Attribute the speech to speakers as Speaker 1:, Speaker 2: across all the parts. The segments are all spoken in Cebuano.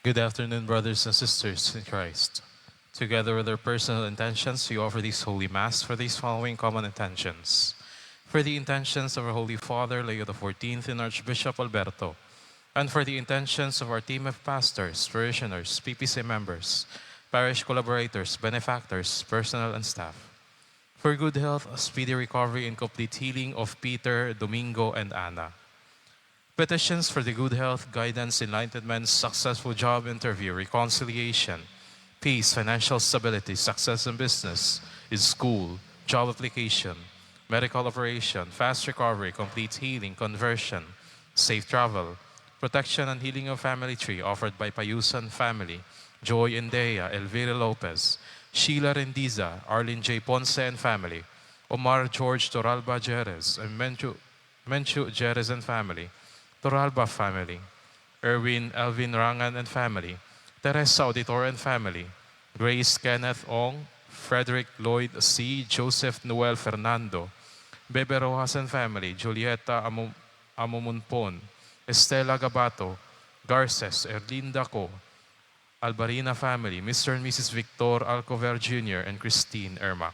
Speaker 1: Good afternoon, brothers and sisters in Christ. Together with our personal intentions, we offer this Holy Mass for these following common intentions. For the intentions of our Holy Father, Leo XIV, and Archbishop Alberto, and for the intentions of our team of pastors, parishioners, PPC members, parish collaborators, benefactors, personnel, and staff. For good health, speedy recovery, and complete healing of Peter, Domingo, and Anna. Petitions for the good health, guidance, enlightenment, successful job interview, reconciliation, peace, financial stability, success in business, in school, job application, medical operation, fast recovery, complete healing, conversion, safe travel, protection and healing of family tree offered by Payusan family, Joy Endea, Elvira Lopez, Sheila Rendiza, Arlene J. Ponce and family, Omar George Toralba Jerez, and Menchu Jerez and family, Toralba family, Erwin Alvin Rangan and family, Teresa Auditor and family, Grace Kenneth Ong, Frederick Lloyd C., Joseph Noel Fernando, Bebe Rojas and family, Julieta Amumunpon, Estela Gabato, Garces, Erlinda Co, Albarina family, Mr. and Mrs. Victor Alcover Jr., and Christine Ermac.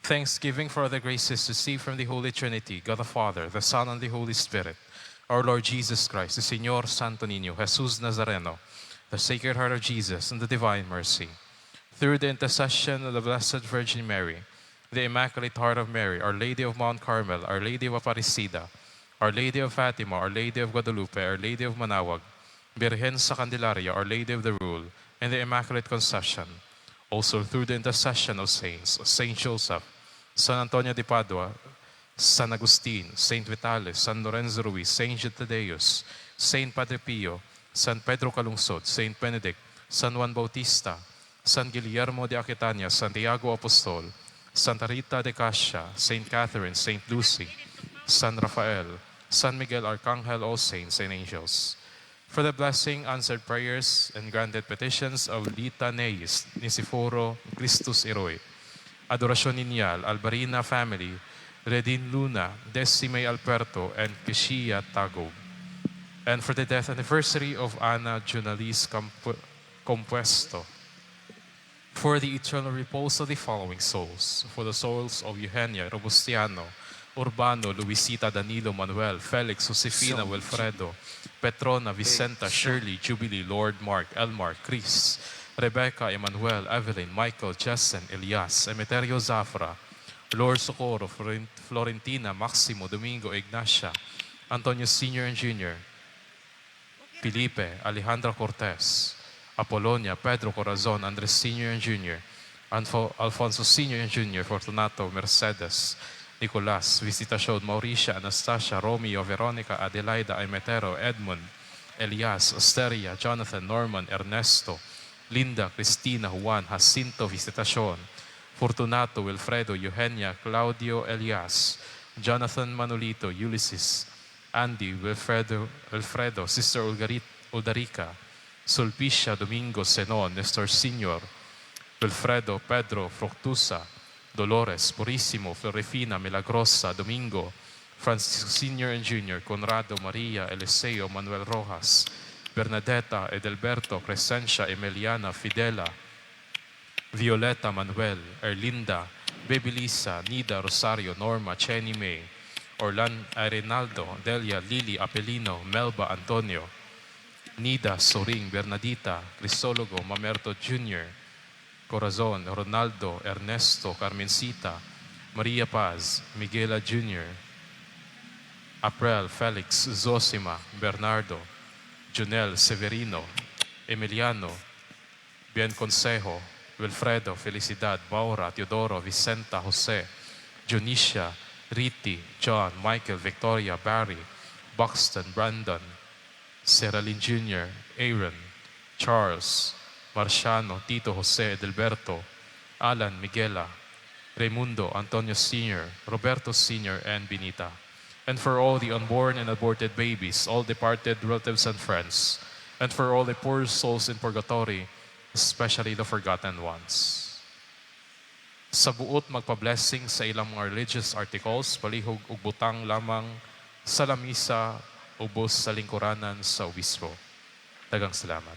Speaker 1: Thanksgiving for the graces received from the Holy Trinity, God the Father, the Son, and the Holy Spirit, our Lord Jesus Christ, the Señor Santo Niño, Jesus Nazareno, the Sacred Heart of Jesus, and the Divine Mercy. Through the intercession of the Blessed Virgin Mary, the Immaculate Heart of Mary, Our Lady of Mount Carmel, Our Lady of Aparecida, Our Lady of Fatima, Our Lady of Guadalupe, Our Lady of Manaoag, Birhen sa Candelaria, Our Lady of the Rule, and the Immaculate Conception. Also through the intercession of saints, Saint Joseph, San Antonio de Padua, San Agustin, Saint Vitalis, San Lorenzo Ruiz, Saint Jude Thaddeus, Saint Padre Pio, San Pedro Calungsod, Saint Benedict, San Juan Bautista, San Guillermo de Aquitania, Santiago Apostol, Santa Rita de Cascia, Saint Catherine, Saint Lucy, San Rafael, San Miguel Arcangel, all saints and angels. For the blessing, answered prayers, and granted petitions of Lita Neis, Nisiforo, Christus Eroy, Adoracion Niñal, Albarina family, Redin Luna, Decime Alberto, and Kishia Tagob. And for the death anniversary of Ana Junalis Compuesto. For the eternal repose of the following souls: for the souls of Eugenia, Robustiano, Urbano, Luisita, Danilo, Manuel, Felix, Josefina, Wilfredo, Petrona, Vicenta, Shirley, Jubilee, Lord Mark, Elmar, Chris, Rebecca, Emmanuel, Evelyn, Michael, Jessen, Elias, Emeterio Zafra, Lord Socorro, Florentina, Maximo, Domingo, Ignacia, Antonio Sr. and Jr., Felipe, Alejandra Cortez, Apolonia, Pedro Corazon, Andres Sr. and Jr., Alfonso Sr. and Jr., Fortunato, Mercedes, Nicolas, Visitacion, Mauricia, Anastasia, Romeo, Veronica, Adelaida, Emetero, Edmund, Elias, Asteria, Jonathan, Norman, Ernesto, Linda, Cristina, Juan, Jacinto, Visitacion, Fortunato, Wilfredo, Eugenia, Claudio, Elias, Jonathan Manolito, Ulysses, Andy, Wilfredo, Wilfredo, Sister Uldarica, Sulpicia, Domingo, Zenon, Nestor Sr., Wilfredo, Pedro, Fructusa, Dolores, Purisimo, Florefina, Milagrosa, Domingo, Francisco Sr. and Jr., Conrado, Maria, Eliseo, Manuel Rojas, Bernadetta, Edelberto, Crescencia, Emiliana, Fidela, Violeta, Manuel, Erlinda, Baby Lisa, Nida, Rosario, Norma, Chenny May, Orlan, Arenaldo, Delia, Lily, Apelino, Melba, Antonio, Nida, Soring, Bernadita, Crisologo, Mamerto Jr., Corazon, Ronaldo, Ernesto, Carmencita, Maria Paz, Miguela Jr., April, Felix, Zosima, Bernardo, Junel, Severino, Emiliano, Bien Consejo, Wilfredo, Felicidad, Maura, Teodoro, Vicenta, Jose, Junicia, Riti, John, Michael, Victoria, Barry, Buxton, Brandon, Seraline Jr., Aaron, Charles, Marciano, Tito Jose, Edelberto, Alan, Miguela, Raimundo, Antonio Sr., Roberto Sr., and Benita. And for all the unborn and aborted babies, all departed relatives and friends, and for all the poor souls in purgatory, especially the forgotten ones. Sa buot magpa-blessing sa ilang mga religious articles, palihog og butang lamang sa lamisa ubos sa lingkuranan sa obispo. Daghang salamat.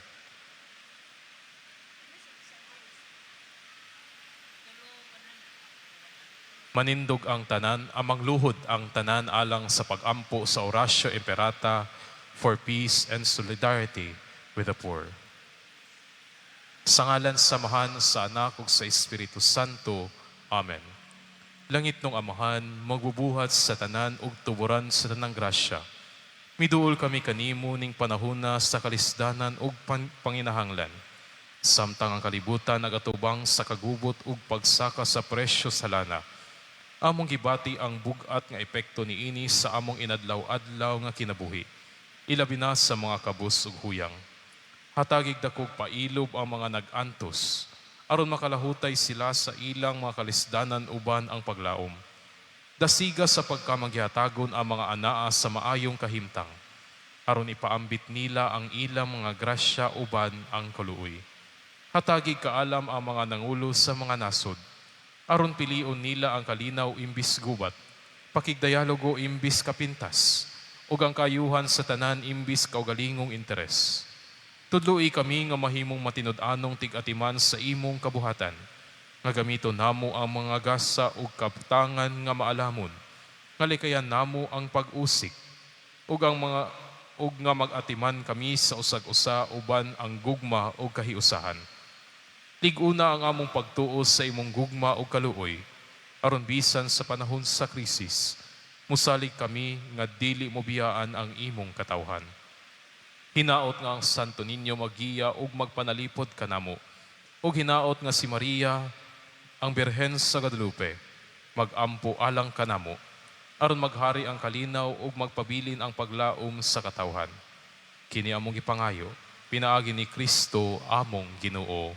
Speaker 1: Manindog ang tanan, mangluhod ang tanan alang sa pag-ampo sa Oratio Imperata for peace and solidarity with the poor. Sa ngalan sa Amahan, sa Anak ug sa Espiritu Santo. Amen. Langitnong Amahan, magbubuhat sa tanan ug tuboran sa tanang grasya. Miduol kami kanimo ning panahona sa kalisdanan ug panginahanglan. Samtang ang kalibutan nagatubang sa kagubot ug pagsaka sa presyo sa lana. Among gibati ang bug-at nga epekto niini sa among inadlaw-adlaw nga kinabuhi. Ilabi na sa mga kabus ug huyang. Hatagig dakog pailob ang mga nag-antos aron makalahutay sila sa ilang mga kalisdanan uban ang paglaom. Dasiga sa pagkamaghihatagon ang mga anaa sa maayong kahimtang aron ipaambit nila ang ilang mga grasya uban ang kaluoy. Hatagig kaalam ang mga nangulo sa mga nasod aron pilion nila ang kalinaw imbis gubat, pakigdialogo imbis kapintas, ug ang kaayuhan sa tanan imbis kaugalingong interes. Tudloi kami nga mahimong matinud-anong tig-atiman sa imong kabuhatan, nga gamiton namo ang mga gasa ug kabtangan nga maalamon, nga likayan namo ang pag-usik, ug ang mga ug nga mag-atiman kami sa usag-usa uban ang gugma ug kahiusahan. Lig-una ang among pagtuo sa imong gugma ug kaluoy, aron bisan sa panahon sa krisis, musalig kami nga dili mo biyaan ang imong katawhan. Hinaot nga ang Santo Niño magiya ug magpanalipod kanamo, ug hinaot nga si Maria, ang Birhen sa Guadalupe, magampo alang kanamo, aron maghari ang kalinaw ug magpabilin ang paglaom sa katawhan. Kini among gipangayo, pinaagi ni Kristo among Ginoo.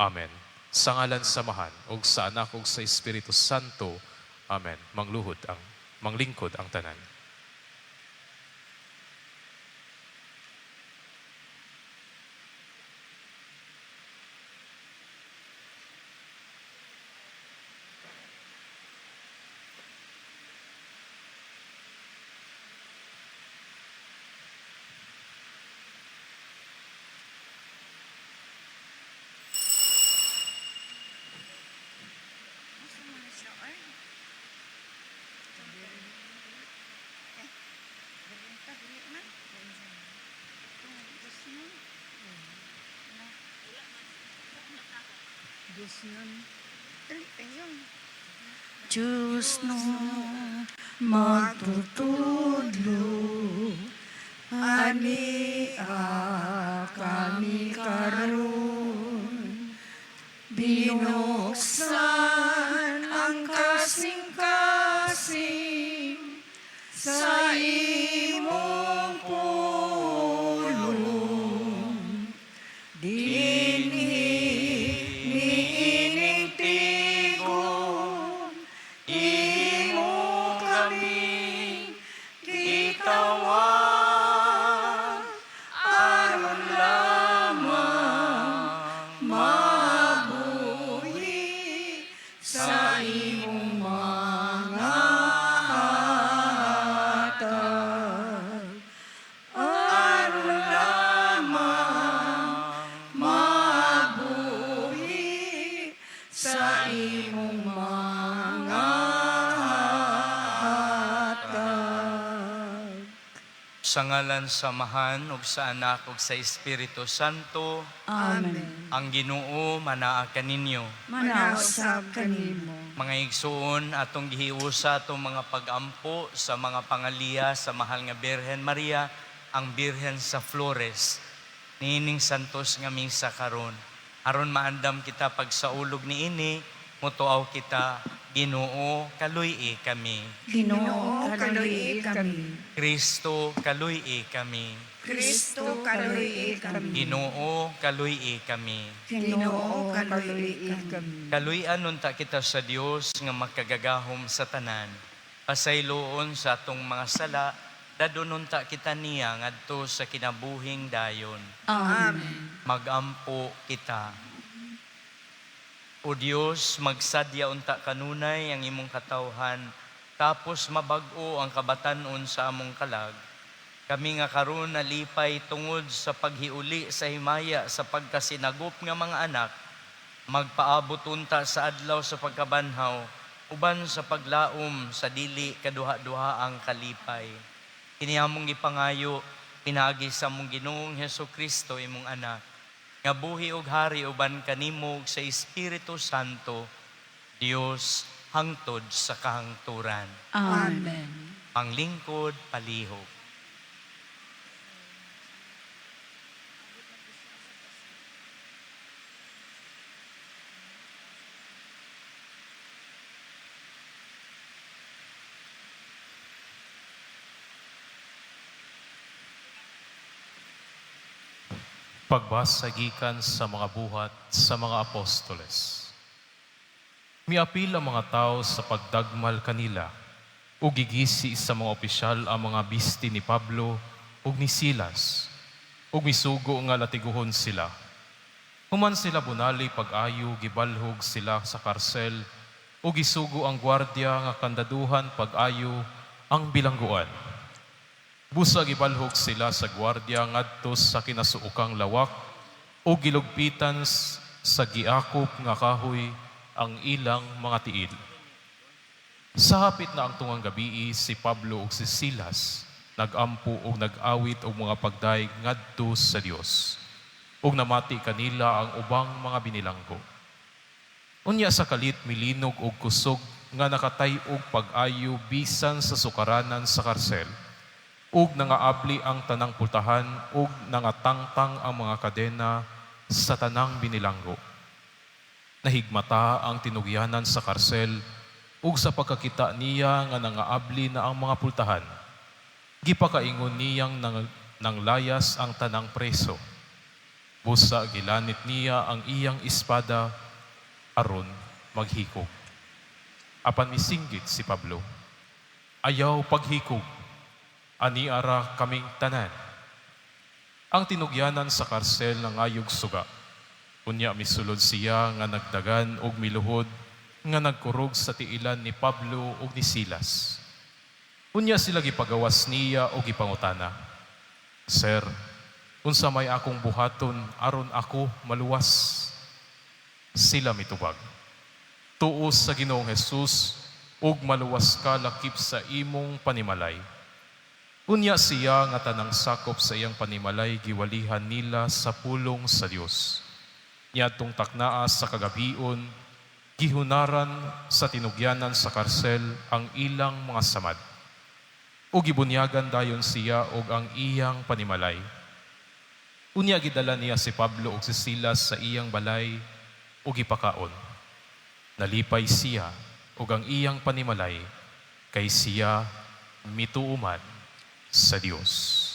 Speaker 1: Amen. Sa ngalan sa Amahan, ug sa Anak ug sa Espiritu Santo. Amen. Mangluhod ang manglingkod ang tanan.
Speaker 2: Asa man na siya ay? Eh, dili ta, dili man. Ito, Diyos nun. Na,
Speaker 3: Diyos nun.
Speaker 2: dali kayo.
Speaker 3: Diyos no magtutudlo ani kami karon, binuksan ang kasing-kasing sa imong pulong, dinhi niining tigom imo kami gitawag aron lamang mabuhi sa imong mga hatag, aron lamang mabuhi sa imong mga hatag.
Speaker 4: Sa ngalan sa Amahan ug sa Anak ug sa Espiritu Santo.
Speaker 3: Amen.
Speaker 4: Ang Ginoo manaa kaninyo.
Speaker 3: Manaa usab kanimo.
Speaker 4: Mga igsuon, atong gihiusa atong mga pagampo sa mga pangaliya sa mahal nga Birhen Maria, ang Birhen sa Flores, niining santos nga misa karon. Aron maandam kita pagsaulog niini, mutuaw kita, Ginoo, kaluy-i kami.
Speaker 3: Ginoo, kaluy kami.
Speaker 4: Kristo, kaluy-i kami.
Speaker 2: Kristo, kaluy
Speaker 3: kami.
Speaker 4: Ginoo, kaluy-i kami.
Speaker 3: Ginoo, kaluy kami.
Speaker 4: Kaluy-an unta kita sa Dios nga makagagahom sa tanan. Pasayloon sa atong mga sala, dadon unta kita niya ngadto sa kinabuhing dayon.
Speaker 3: Amen.
Speaker 4: Magampo kita. O Dios, magsadya unta kanunay ang imong katawhan, tapos mabag-o ang kabatan-on sa among kalag. Kami nga karon nalipay tungod sa paghiuli sa himaya sa pagkasinagop nga mga anak, magpaabot unta sa adlaw sa pagkabanhaw, uban sa paglaom sa dili kaduha-duha ang kalipay. Kini among gipangayo pinaagi sa among Ginoong Hesukristo, imong anak, nga buhi og hari uban kanimo ug sa Espiritu Santo, Dios hangtod sa kahangturan.
Speaker 3: Amen.
Speaker 4: Ang lingkod palihog.
Speaker 1: Pagbasa gikan sa mga Buhat sa mga Apostoles. Miapil ang mga tao sa pagdagmal kanila, ug gigisi sa mga opisyal ang mga bisti ni Pablo ug ni Silas, ug misugo nga latiguhon sila. Human sila bunali pag-ayo, gibalhog sila sa karsel, ug gisugo ang gwardiya nga kandaduhan pag-ayo ang bilangguan. Busa gibalhog sila sa gwardiya ngadto sa kinasuokang lawak o gilugpitan sa giakop nga kahoy ang ilang mga tiil. Sa hapit na ang tungang gabii, si Pablo ug si Silas nagampo ug nag-awit og mga pagdayeg ngadto sa Dios. Ug namati kanila ang ubang mga binilanggo. Unya sa kalit milinog og kusog nga nakatay-og pag-ayo bisan sa sukaranan sa karsel. Ug nangaabli ang tanang pultahan ug nangatangtang ang mga kadena sa tanang binilanggo. Nahigmata ang tinugyanan sa karsel ug sa pagkakita niya nga nangaabli na ang mga pultahan. Gipakaingon niyang nanglayas ang tanang preso. Busa gilanit niya ang iyang espada aron maghikog. Apan misinggit si Pablo, "Ayaw paghikog, ani ara kaming tanan." Ang tinugyanan sa karsel nangayog suga. Unya misulod siya nga nagdagan og miluhod nga nagkurog sa tiilan ni Pablo ug ni Silas. Unya sila gipagawas niya og gipangutana, "Sir, unsa may akong buhaton aron ako maluwas?" Sila mitubag, "Tuo sa Ginoong Hesus ug maluwas ka lakip sa imong panimalay." Unya siya nga tanang sakop sa iyang panimalay giwalihan nila sa pulong sa Dios. Niadtong taknaa sa kagabion, gihunaran sa tinugyanan sa karsel ang ilang mga samad. Ug gibunyagan dayon siya og ang iyang panimalay. Unya gidala niya si Pablo ug si Silas sa iyang balay ug gipakaon. Nalipay siya ug ang iyang panimalay kay siya mituo man sa Dios.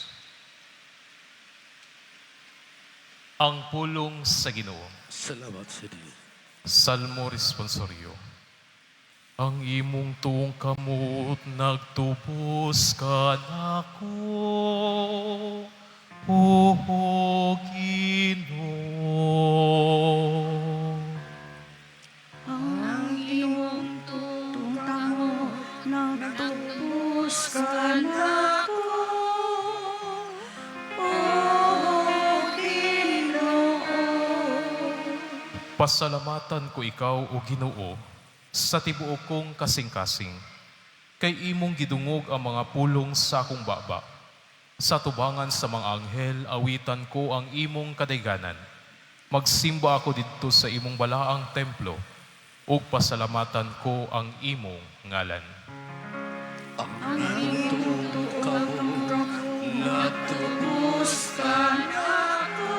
Speaker 1: Ang pulong sa Ginoo.
Speaker 5: Salamat sa Diyos.
Speaker 1: Salmo Responsorio. Ang imong tuong kamot nagtubos kanako, O Ginoo.
Speaker 3: Ang imong tuong kamot nagtubos kanako, O Ginoo.
Speaker 1: Pasalamatan ko ikaw, O Ginoo, sa tibuok kong kasing-kasing. Kay imong gidungog ang mga pulong sa akong baba. Sa tubangan sa mga anghel, awitan ko ang imong kadayganan. Magsimba ako didto sa imong balaang templo, ug pasalamatan ko ang imong ngalan.
Speaker 5: Ang imong tuong kamot
Speaker 3: Nagtubos kanako,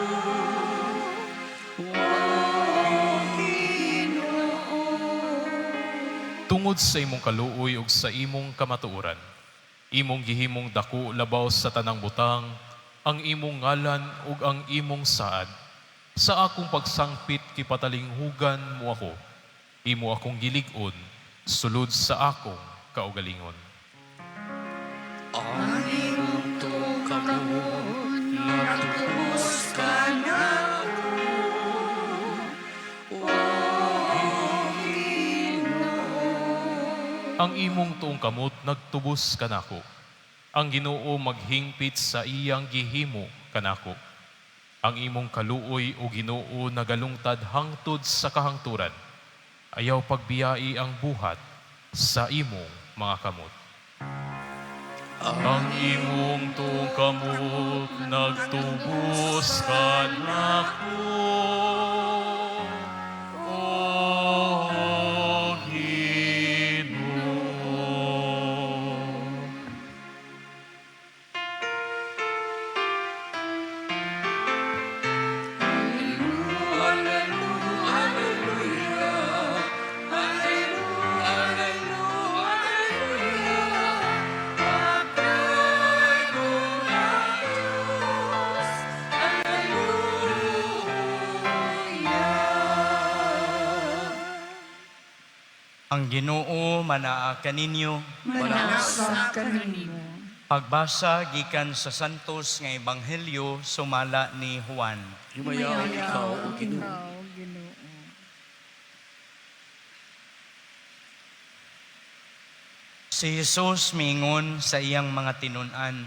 Speaker 3: O Ginoo.
Speaker 1: Tungod sa imong kaluoy ug sa imong kamatuoran, imong gihimong dako labaw sa tanang butang ang imong ngalan ug ang imong saad. Sa akong pagsangpit kipatalinghugan mo ako. Imo akong gilig-on sulod sa akong kaugalingon.
Speaker 5: Ang imong tuong kamot
Speaker 3: Nagtubos kanako, O Ginoo.
Speaker 1: Ang imong tuong kamot nagtubos kanako. Ang Ginoo maghingpit sa iyang gihimo kanako. Ang imong kaluoy, o Ginoo, nagalungtad hangtod sa kahangturan. Ayaw pagbiyai ang buhat sa imong mga kamot. Ang imong tuong kamot nagtubos kanako. O Ginoo.
Speaker 4: Ang Ginoo manaa kaninyo.
Speaker 3: Manasa kaninyo.
Speaker 4: Pagbasa gikan sa Santos nga Ebanghelyo sumala ni Juan.
Speaker 5: Himayaon ikaw, O Ginoo.
Speaker 2: Ikaw, Ginoo.
Speaker 4: Si Jesus miingon sa iyang mga tinun-an,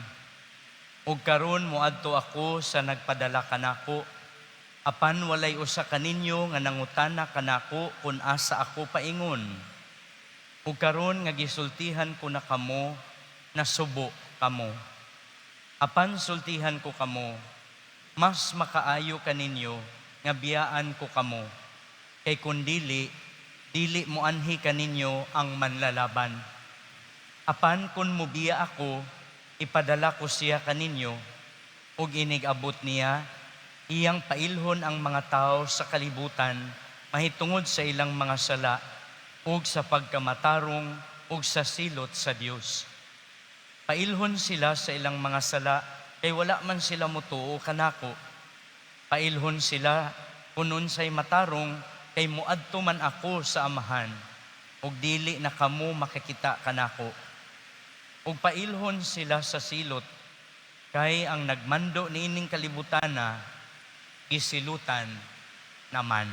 Speaker 4: "Ug karon moadto ako sa nagpadala kanako, apan walay usa kaninyo nga nangutana kanako kun asa ako paingon. Ug karon nga gisultihan ko na kamo, nasubo kamo. Apan sultihan ko kamo, mas makaayo kaninyo nga biyaan ko kamo. Kay kun dili, dili moanhi kaninyo ang manlalaban. Apan kun mubiya ako, ipadala ko siya kaninyo, ug inig-abot niya, iyang pailhon ang mga tao sa kalibutan mahitungod sa ilang mga sala ug sa pagkamatarong ug sa silot sa Dios. Pailhon sila sa ilang mga sala kay wala man sila motuo kanako. Pailhon sila kun unsay matarong kay moadto man ako sa Amahan ug dili na kamo makakita kanako. Ug pailhon sila sa silot kay ang nagmando niining kalibutana gisilutan naman.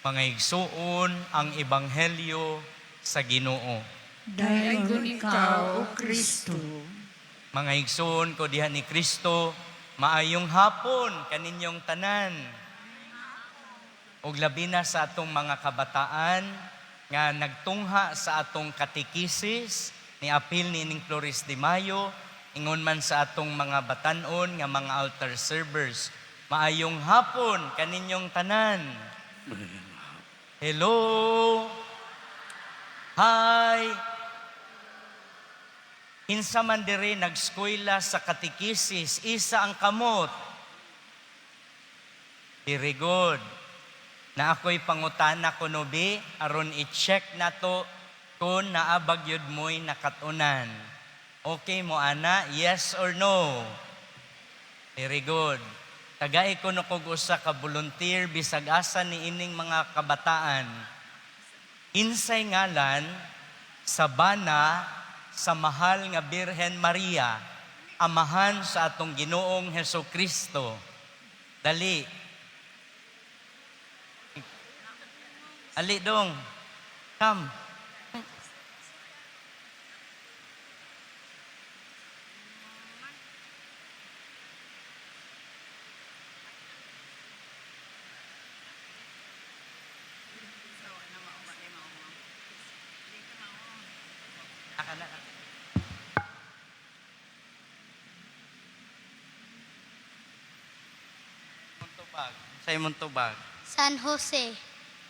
Speaker 4: Mga igsuon, ang ebanghelyo sa Ginoo.
Speaker 3: Dayon ikaw, O Kristo.
Speaker 4: Mga igsuon ko diha ni Kristo, maayong hapon kaninyong tanan. Ug labi na sa atong mga kabataan nga nagtungha sa atong katekisis ni apil niining Flores de Mayo, ingon man sa atong mga batan-on nga mga altar servers. Maayong hapon kaninyong tanan. Hello. Hi. Kinsa man diri nagskwela sa katekisis, isa ang kamot. Very good. Na ako'y pangutana kuno bi, aron i-check nato kung naa ba gyud mo'y nakatunan. Okay mo ana, yes or no? Very good. Tagay ko no kog usa ka volunteer bisag asa ni ining mga kabataan. Kinsay ngalan sa bana sa mahal nga Birhen Maria, amahan sa atong Ginoong Heso Kristo. Dali. Ali dong. Come. Aka na. Montubag. Sa imong tubag.
Speaker 6: San Jose.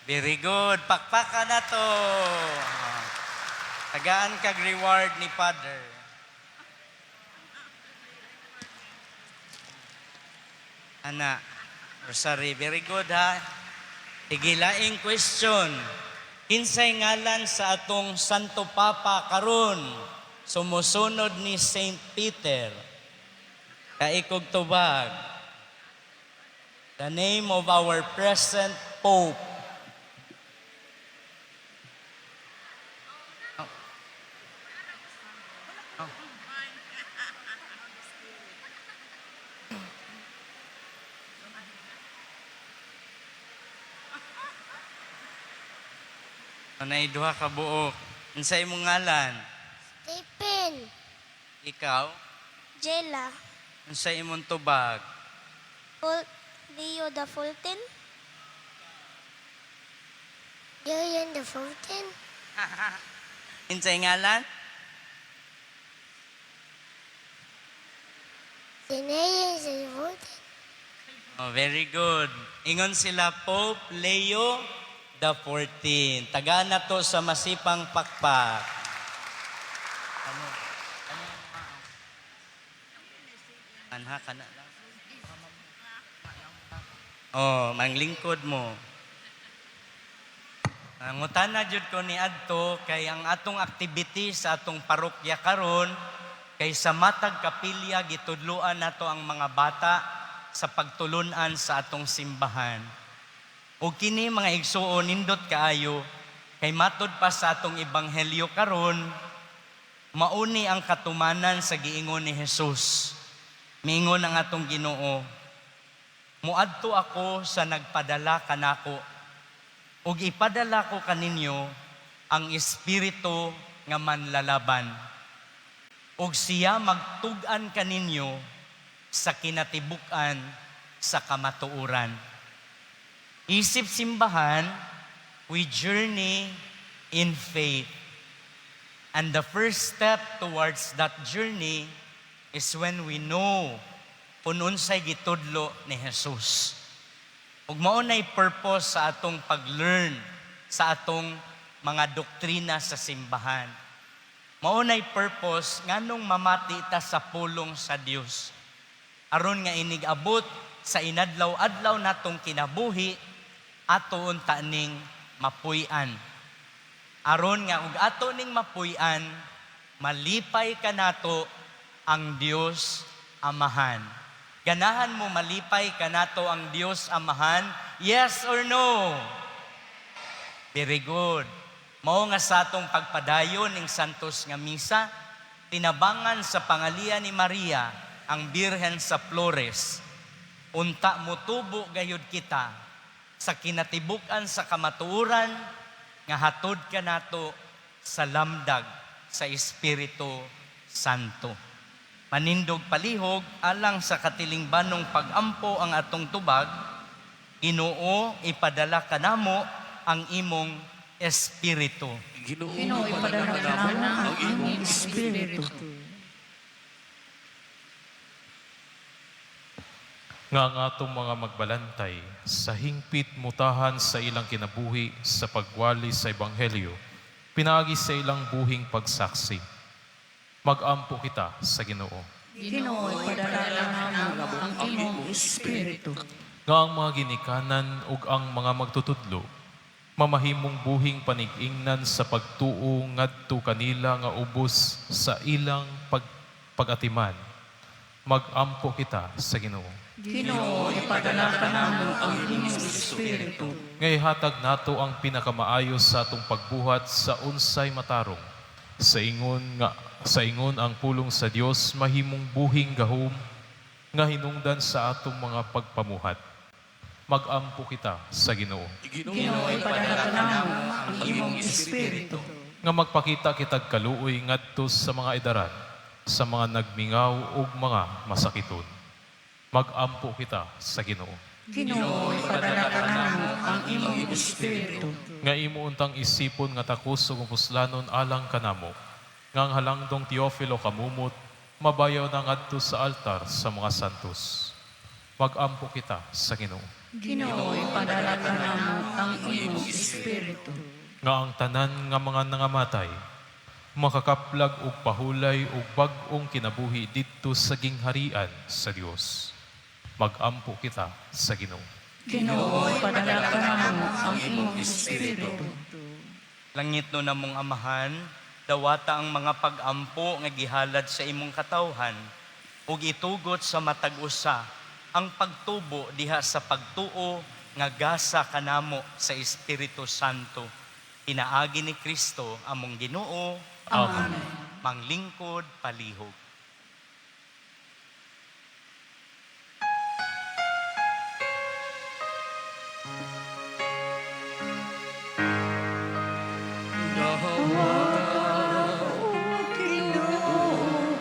Speaker 4: Very good. Pakpaka na to. Tagaan kag reward ni Father. Ana, Rosary, very good ha. Tigilaing question. Kinsay ngalan sa atong Santo Papa karon? Sumusunod ni Saint Peter. Kaikog tubag. The name of our present Pope. Anay duha ka buok. Unsa imong ngalan? Ikaw,
Speaker 6: Jela.
Speaker 4: unsa imong tubag?
Speaker 6: Pope Leo the 14. Julian the 14.
Speaker 4: Unsay ngalan?
Speaker 6: Sineya the 14.
Speaker 4: Oh, very good. Ingon sila Pope Leo the 14. Taga na to sa Masipang Pakpak. Ano? Ano? Anha ka na lang. Oh, manglingkod mo. Ngutana jud ko ni adto kay ang atong activity sa atong parokya karon kay sa matag kapilya gitudloan nato ang mga bata sa pagtulunan sa atong simbahan. O kini mga igsuon, nindot kaayo kay matud pa sa atong ebanghelyo karon, mauni ang katumanan sa giingon ni Jesus. Miingon ang atong Ginoo, "Muadto ako sa nagpadala kanako ug ipadala ko kaninyo ang espiritu nga manlalaban. Ug siya magtug-an kaninyo sa kinatibuk-an sa kamatuoran." Isip simbahan, we journey in faith. And the first step towards that journey is when we know kung unsay gitudlo ni Jesus. Ug mao nay purpose sa atong pag-learn sa atong mga doktrina sa simbahan. Mao nay purpose nganong mamati ta sa pulong sa Dios. Aron nga inig-abot sa inadlaw-adlaw natong kinabuhi, ato unta ning mapuy-an. Aron nga ug ato ning mapuy-an, malipay kanato ang Dios Amahan. Ganahan mo malipay kanato ang Dios Amahan? Yes or no? Very good. Mao nga sa atong pagpadayon ning Santos nga Misa, tinabangan sa pangalian ni Maria ang Birhen sa Flores. Unta motubo gayud kita sa kinatibuk-an sa kamatuoran nga hatod kanato sa lamdag sa Espiritu Santo. Manindog palihog alang sa katilingbanong pagampo ang atong tubag, Ginoo, ipadala kanamo ang imong espiritu.
Speaker 5: Ginoo,
Speaker 3: Ginoo, ipadala kanamo ang imong espiritu.
Speaker 1: Nga ang atong mga magbalantay sa hingpit mutahan sa ilang kinabuhi sa pagwali sa Ebanghelyo, pinaagi sa ilang buhing pagsaksi. Magampo kita sa Ginoo.
Speaker 3: Ginoo, ipadala kanamo ang imong espiritu.
Speaker 1: Nga ang mga ginikanan ug ang mga magtutudlo mamahimong buhing panig-ingnan sa pagtuo ngadto kanila nga ubos sa ilang pag-atiman. Magampo kita sa Ginoo.
Speaker 3: Ginoo, ipadala kanamo ang imong espiritu.
Speaker 1: Nga ihatag nato ang pinakamaayo sa atong pagbuhat sa unsay matarong. Sa ingon ang pulong sa Dios mahimong buhing gahom nga hinungdan sa atong mga pagpamuhat. Magampo kita sa Ginoo.
Speaker 3: Ginoo, ipadala kanamo ang imong espiritu.
Speaker 1: Nga magpakita kitag kaluoy ngadto sa mga edaran, sa mga nagmingaw ug mga masakiton. Magampo kita sa Ginoo.
Speaker 3: Ginoo, ipadala kanamo ang imong espiritu.
Speaker 1: Nga imo untang isipon nga takos ug puslanon alang kanamo, nga ang halangdong Teofilo Camumot mabayaw na ngadto sa altar sa mga santos. Magampo kita sa Ginoo.
Speaker 3: Ginoo, ipadala kanamo ang imong espiritu.
Speaker 1: Nga ang tanan nga mga nangamatay makakaplag og pahulay og bag-ong kinabuhi didto sa gingharian sa Dios. Magampo kita sa Ginoo.
Speaker 3: Ginoo, ipadala kanamo ang imong espiritu.
Speaker 4: Langit no namong Amahan, dawata ang mga pag-ampo nga gihalad sa imong katawhan ug itugot sa matag usa ang pagtubo diha sa pagtuo nga gasa kanamo sa Espiritu Santo. Pinaagi ni Kristo among Ginoo.
Speaker 1: Amen.
Speaker 4: Manglingkod palihog.
Speaker 3: O Ginoo,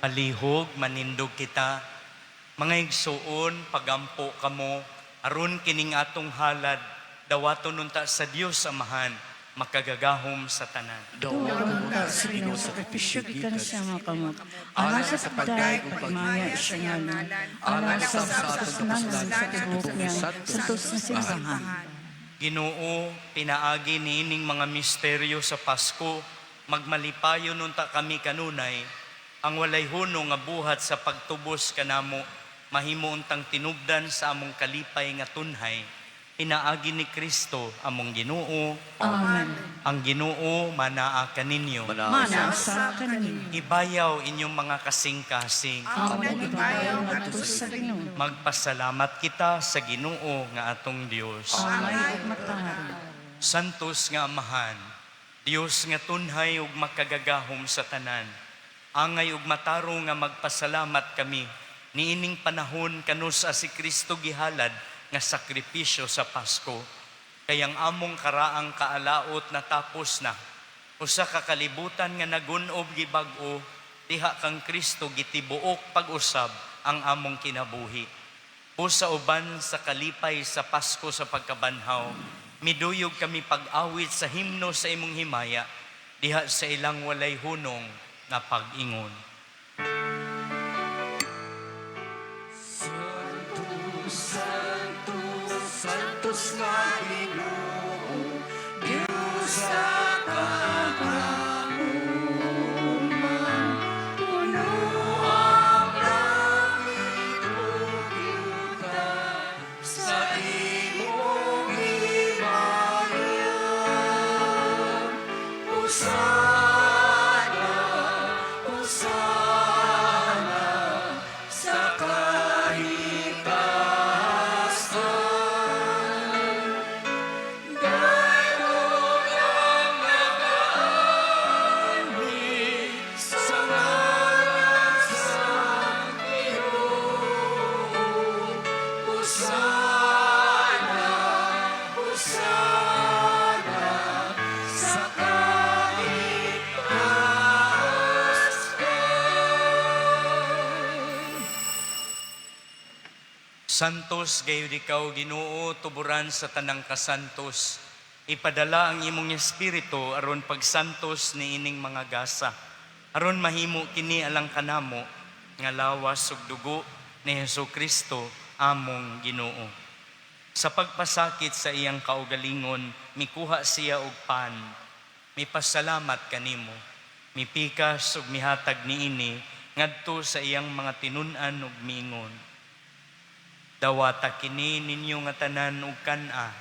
Speaker 4: Palihog, manindog kita. Mga igsuon, pagampo kamo, aron kining atong halad, dawaton unta sa Dios Amahan, makagagahom sa tanan.
Speaker 3: Duwagon ka sa Ginoo sa sakripisyo gikan sa mga kamot. Alang sa pagdayeg ug pagmaya sa ngalan, alang sa kasalanan sa tibuok niyang santos na simbahan.
Speaker 4: Ginoo, pinaagi niining mga misteryo sa Pasko, magmalipayon unta kami kanunay, ang walay huno nga buhat sa pagtubos kanamo, mahimo untang tinubdan sa among kalipay nga tunhay, pinaagi ni Kristo among Ginoo.
Speaker 3: Amen.
Speaker 4: Ang Ginoo manaa kaninyo.
Speaker 3: Mana sa kaninyo.
Speaker 4: Ibayaw inyong mga kasing-kasing.
Speaker 3: Among ibayaw ngadto sa Ginoo.
Speaker 4: Magpasalamat kita sa Ginoo nga atong Dios.
Speaker 3: Angay ug matarong.
Speaker 4: Santos nga Amahan, Dios nga tunhay ug makagagahom sa tanan. Angay ug matarong nga magpasalamat kami niining panahon kanus si Kristo gihalad nga sakripisyo sa Pasko. Kayang among karaang kaalaot natapos na. Usa ka kalibutan nga nagun-ob gibag-o, diha kang Kristo gitibuok pag-usab ang among kinabuhi. O sa uban sa kalipay sa Pasko sa pagkabanhaw, miduyog kami pag-awit sa himno sa imong himaya, diha sa ilang walay hunong nga pag-ingon.
Speaker 5: Santos nga Ginoo, Dios sa kagahuma, puno ang langit ug yuta sa imong himaya. Hosana, Hosana, sa kahitasan. Dayon ang nagaanhi sa ngalan sa Ginoo. Hosana, Hosana, sa kahitasan.
Speaker 4: Santos gayud ikaw Ginoo, tuburan sa tanang kasantos. Ipadala ang imong espiritu aron pagsantos niining mga gasa. Aron mahimo kini alang kanamo nga lawas ug dugo ni Hesus Kristo among Ginoo. Sa pagpasakit sa iyang kaugalingon, mikuha siya og pan. Mipasalamat kanimo. Mipikas ug mihatag niini ngadto sa iyang mga tinun-an ug miingon. Dawata kini ninyo nga tanan ug kan-a,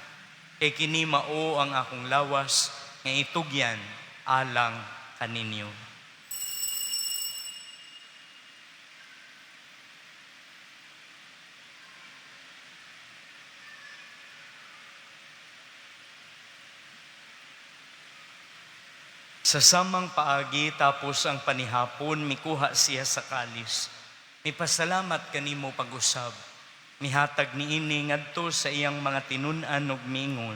Speaker 4: kay kini mao ang akong lawas nga itugyan alang kaninyo. Sa samang paagi tapos ang panihapon, mikuha siya sa kalis. Mipasalamat kanimo pag-usab. Mihatag niini ngadto sa iyang mga tinun-an ug miingon.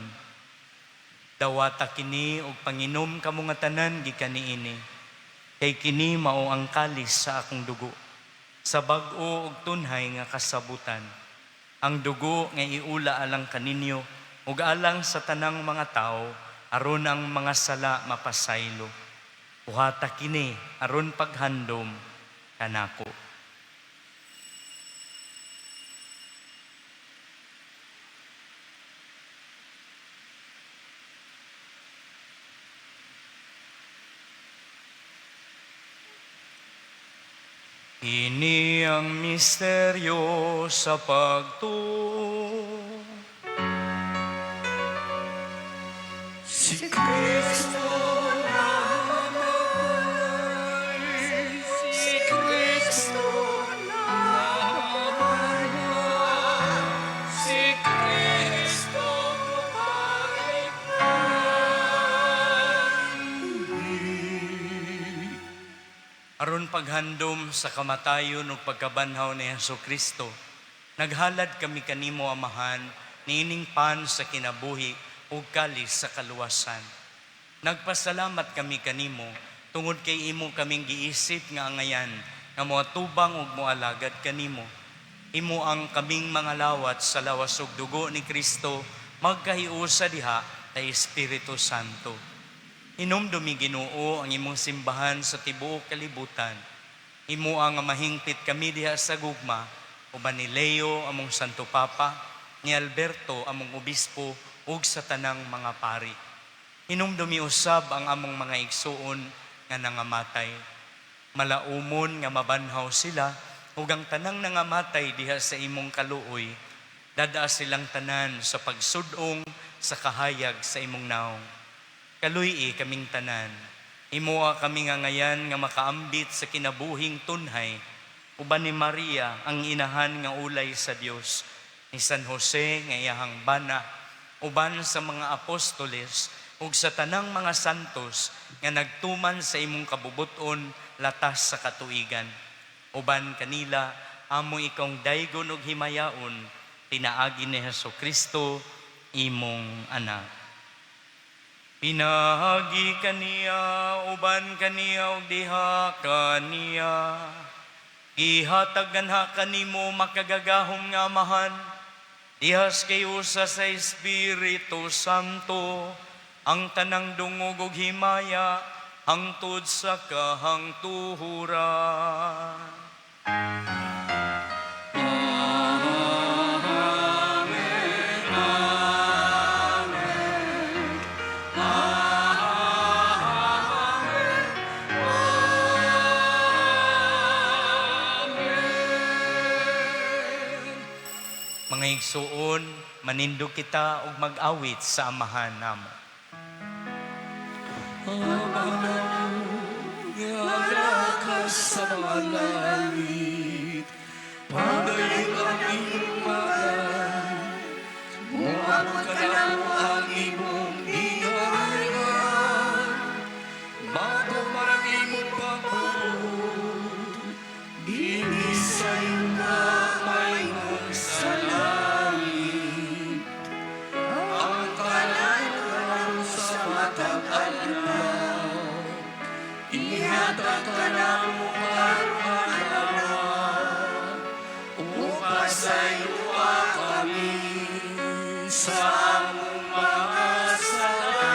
Speaker 4: Dawata kini ug panginom kamo nga tanan gikan niini. Kay kini mao ang kalis sa akong dugo. Sa bag-o ug tunhay nga kasabutan. Ang dugo nga iula alang kaninyo ug alang sa tanang mga tawo aron ang mga sala mapasaylo. Buhata kini aron paghandom kanako. Ini ang misteryo sa pagtuo.
Speaker 5: Si Kristo namatay, si Kristo namatay, si Kristo bumalik.
Speaker 4: Aron paghandom sa kamatayon ug pagkabanhaw ni Hesus Kristo, naghalad kami kanimo Amahan niining pan sa kinabuhi ug kalis sa kaluwasan. Nagpasalamat kami kanimo tungod kay imo kaming giisip nga angayan nga moatubang ug moalagad kanimo. Imo ang kaming mga lawat sa lawas ug dugo ni Kristo magkahiusa diha sa Espiritu Santo. Hinumdumi, Ginoo, ang imong simbahan sa tibuok kalibutan. Imo ang mahingpit kami diha sa gugma uban ni Leo among Santo Papa, ni Alberto among obispo ug sa tanang mga pari. Hinumdumi usab ang among mga igsuon nga nangamatay. Malaumon nga mabanhaw sila ug ang tanang nangamatay diha sa imong kaluoy, dad-a silang tanan sa pagsud-ong sa kahayag sa imong naong. Kaluy-i kaming tanan. Imoa kami nga ngayan nga makaambit sa kinabuhing tunhay uban ni Maria ang inahan nga ulay sa Dios, ni San Jose nga iyahang bana, uban sa mga apostoles ug sa tanang mga santos nga nagtuman sa imong kabubut-on latas sa katuigan. Uban kanila amo ikong daygon ug himayaon pinaagi ni Hesus Kristo imong anak. Pinaagi kaniya, uban kaniya ug diha kaniya, gihatag ganha kanimo makagagahom nga Amahan, dihas kay usa sa Espiritu Santo, ang tanang dungog ug himaya hangtod sa kahangtuhuran. Mga igsuon, manindog kita ug mag-awit sa Amahan namo.
Speaker 5: Nga sa mga langit, padayon ang imong ngalan, moabot kanamo ang imong gingharian, matuman ang imong pagbuot, dinhi sa yuta mahimong sa langit. Ang kalan sa matag adlaw, ihatag kanamo karong adlaw, ug pasayloa kami sa among mga sala.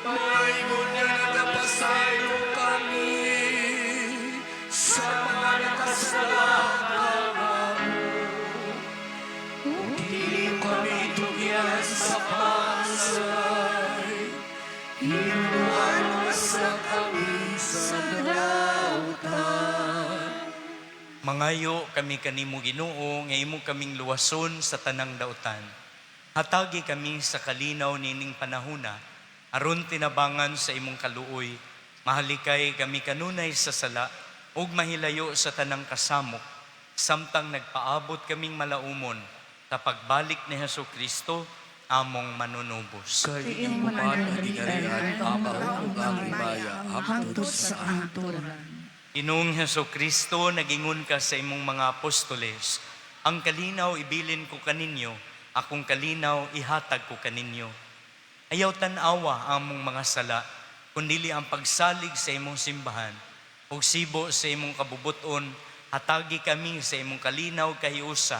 Speaker 5: Mahimong nga nagapasaylo kami sa mga nakasala kanamo. Ug dili kami tugyan sa pasay, hinumduman sa kami sa dautan.
Speaker 4: Mangayo kami kanimo, Ginoo, nga imo kaming luwason sa tanang dautan. Hatagi kami sa kalinaw nining panahuna aron tinabangan sa imong kaluoy, mahalikay kami kanunay sa sala ug mahilayo sa tanang kasamok samtang nagpaabot kaming malaumon sa pagbalik ni Hesus Kristo among manunubos.
Speaker 5: Kay imo man ang gingharian, ang ug ang himaya,
Speaker 3: hangtod sa kahangturan.
Speaker 4: Ginoong Heso Kristo, nagingon ka sa imong mga apostoles, "Ang kalinaw ibilin ko kaninyo, akong kalinaw ihatag ko kaninyo." Ayaw tan-awa ang among mga sala, kundili ang pagsalig sa imong simbahan. Ug sibo sa imong kabubuton, hatagi kami sa imong kalinaw kahiusa,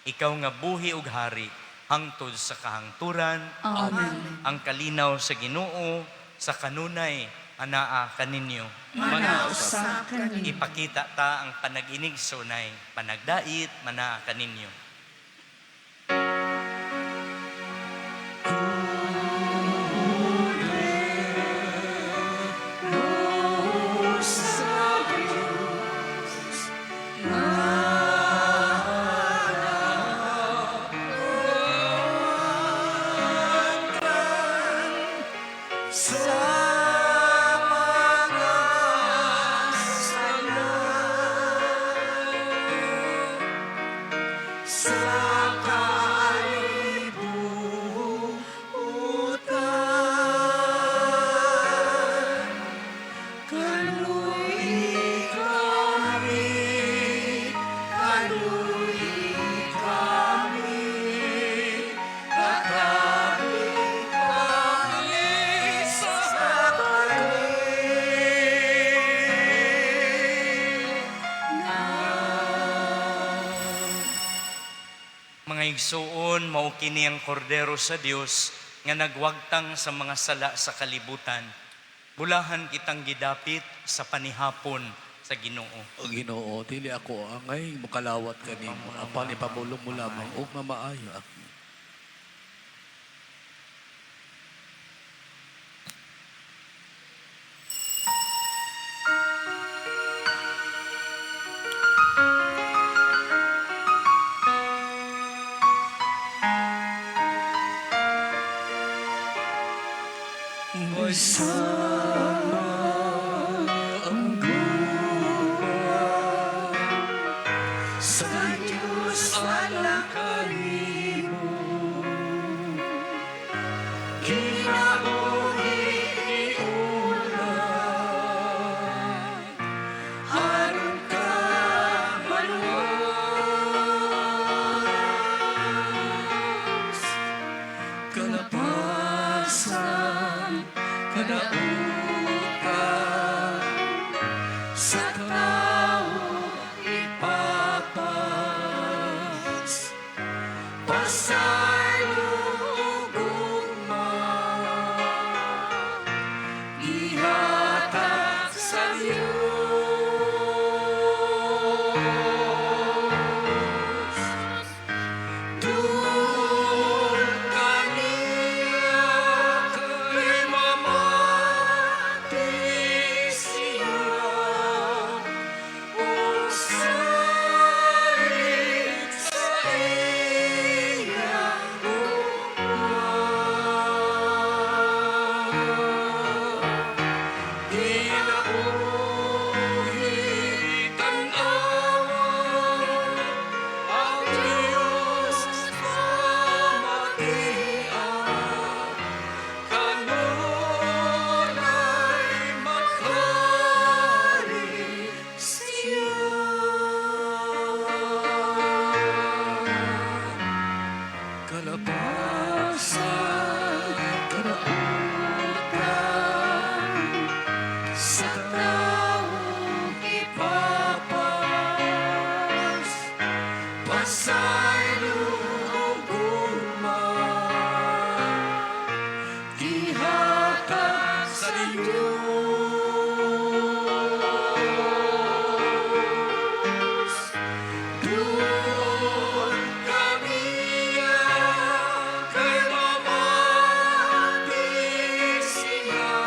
Speaker 4: ikaw nga buhi ug hari, hangtod sa kahangturan.
Speaker 3: Amen.
Speaker 4: Ang kalinaw sa Ginoo sa kanunay anaa kaninyo.
Speaker 3: Manaa usab kaninyo.
Speaker 4: Ipakita ta ang panag-inigsoonay, panagdait manaa kaninyo.
Speaker 5: Sa mga sala, sa kalibutan, kaluy kami, kaluy kami, katabi kami sa
Speaker 4: Mga igsuon, mao kini ang kordero sa Dios nga nagwagtang sa mga sala sa kalibutan. Bulahan kitang gidapit sa panihapon sa Ginoo.
Speaker 5: O Ginoo, dili ako angay mukalawat kanimo apan ipamulong mo lamang ug mamaayo ako. Sa Diyos alang kanimo, kinabuhi niuna, aron ka maluwas. Kalapasan, kadautan, sa tao ipapas. Pasaylo ug gugma, ihatag sa Diyos. Duol kaniya kay mamati siya ug salig sa iyang gugma. Kinabuhi tan-awa ang Diyos pamatian, kanunay maghari siya. Kalapasan, kadautan, sa taong ipapas. Pasaylo ug gugma, ihatag sa Diyos. Duol kaniya kay mamati siya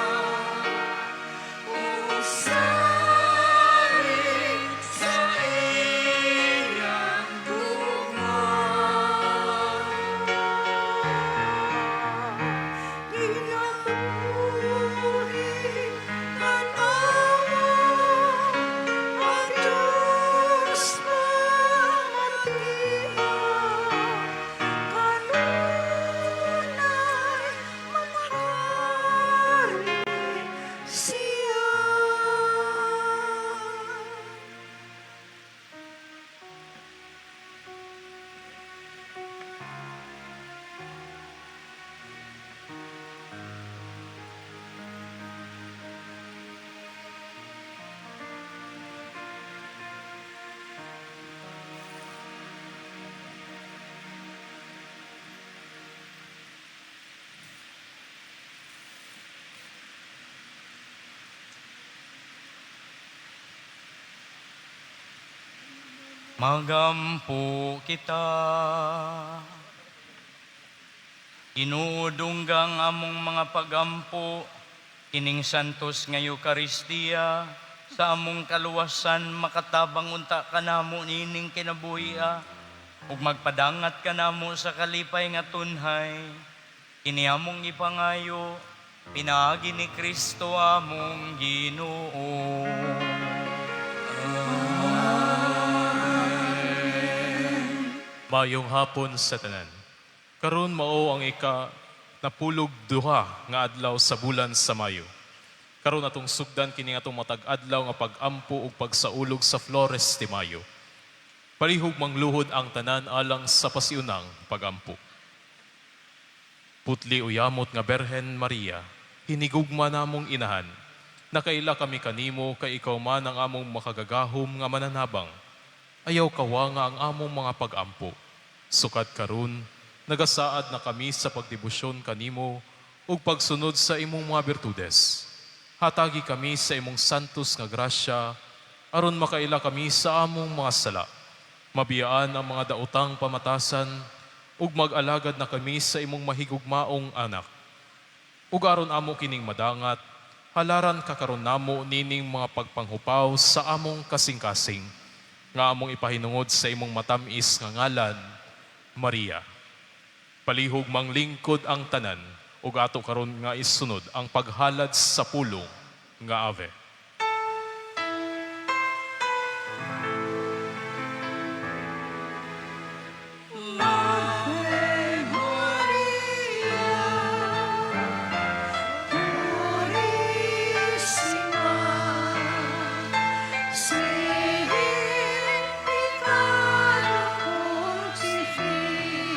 Speaker 5: ug salig sa iyang gugma.
Speaker 2: Kinabuhi tan-awa ang Diyos pamatian, kanunay maghari siya.
Speaker 4: Magampo kita. Ginoo, dunggang among mga pagampo, kining santos nga Eukaristiya, sa among kaluwasan makatabang unta kanamo nining kinabuhia, ug magpadangat kanamo sa kalipay nga tunhay. Kini among ipangayo, pinaagi ni Kristo among Ginoo.
Speaker 1: Mayong hapon sa tanan. Karon mao ang ika napulog duha nga adlaw sa bulan sa Mayo. Karon atong sugdan kini atong matag adlaw nga pag-ampo ug pagsaulog sa Flores de Mayo. Palihog mangluhod ang tanan alang sa pasiunang pagampo. Putli uyamot nga Berhen Maria, hinigugma namong inahan. Nakaila kami kanimo kay ikaw man ang among makagagahom nga mananabang. Ayaw kawa nga ang among mga pagampo. Sukad karon, nagasaad na kami sa pagdebosyon kanimo ug pagsunod sa imong mga birtudes. Hatagi kami sa imong santos nga grasya aron makaila kami sa among mga sala. Mabiyaan ang mga daotang pamatasan ug mag-alagad na kami sa imong mahigugmaong anak. Ug aron amo kining madangat, halaran ka karon namo nining mga pagpanghupaw sa among kasing-kasing, nga among ipahinungod sa imong matamis nga ngalan, Maria. Palihog manglingkod ang tanan, ug ato karon nga isunod ang paghalad sa pulong nga Ave.
Speaker 2: Ave Maria, Purisima, sin pecado concebida.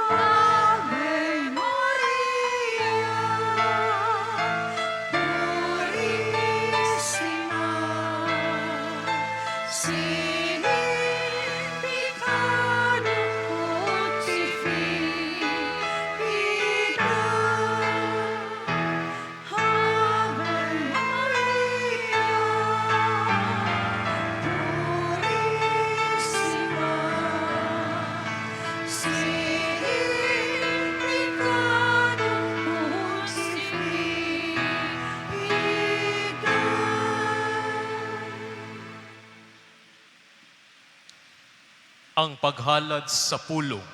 Speaker 2: Ave Maria, Purisima, sin pecado concebida. Ave Maria, Purisima, sin pecado concebida.
Speaker 1: Ang paghalad sa pulong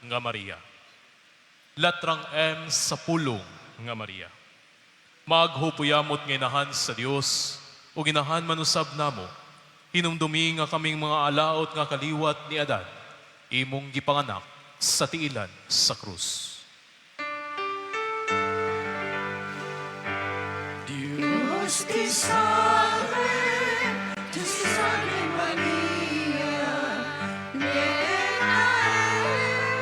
Speaker 1: nga Maria. Latrang M sa pulong nga Maria. Maghupuyamot nga inahan sa Dios o ginahan manusab namo. Hinumdumi nga kaming mga alaot nga kaliwat ni Adan, imong gipanganak sa tiilan sa krus.
Speaker 2: Dios te salve, Dios te salve María, llena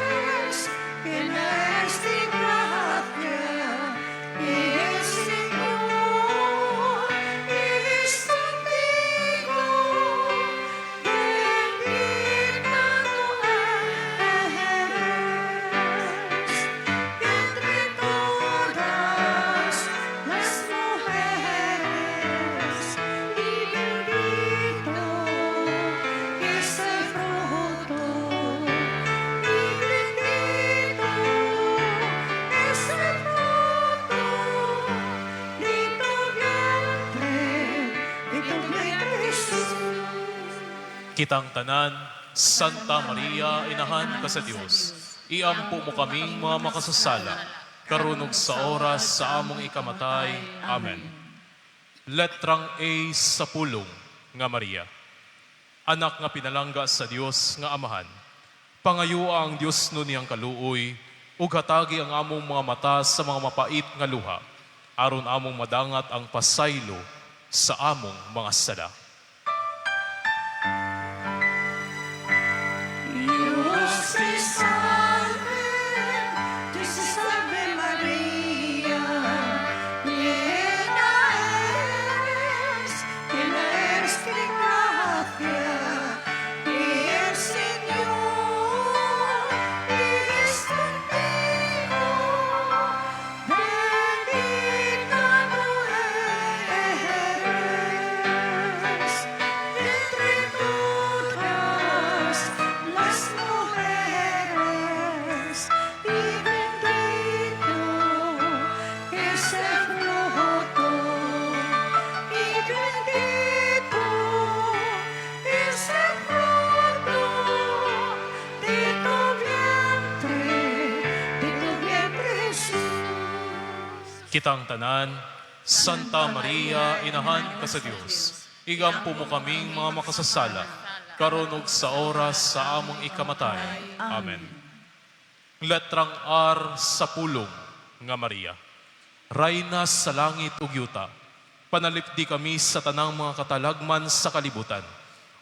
Speaker 2: eres, llena eres de gracia, y el Señor es contigo, bendita tú eres entre todas las mujeres, y bendito es el fruto, y bendito es el fruto de tu vientre, de tu vientre Jesús.
Speaker 1: Kitang tanan, Santa Maria, inahan ka sa Dios. Iampo mo kaming mga makasasala, karunog sa oras sa among ikamatay. Amen. Letrang A sa pulong nga Maria. Anak nga pinalangga sa Dios nga Amahan. Pangayo ang Dios no niyang kaluoy, ug hatagi ang among mga mata sa mga mapait nga luha, aron among madangat ang pasaylo sa among mga sala.
Speaker 2: Dios te salve, Dios te salve María, llena eres de gracia, y el Señor es contigo, bendita tú eres entre todas las mujeres, y bendito es el fruto, y bendito es el fruto de tu vientre, de tu vientre Jesús.
Speaker 1: Kitang tanan, Santa Maria, inahan ka sa Dios. Igampo mo kaming mga makasasala, karunog sa oras sa among ikamatay. Amen. Letrang R sa pulong nga Maria. Rayna sa langit ug yuta, panalipdi kami sa tanang mga katalagman sa kalibutan,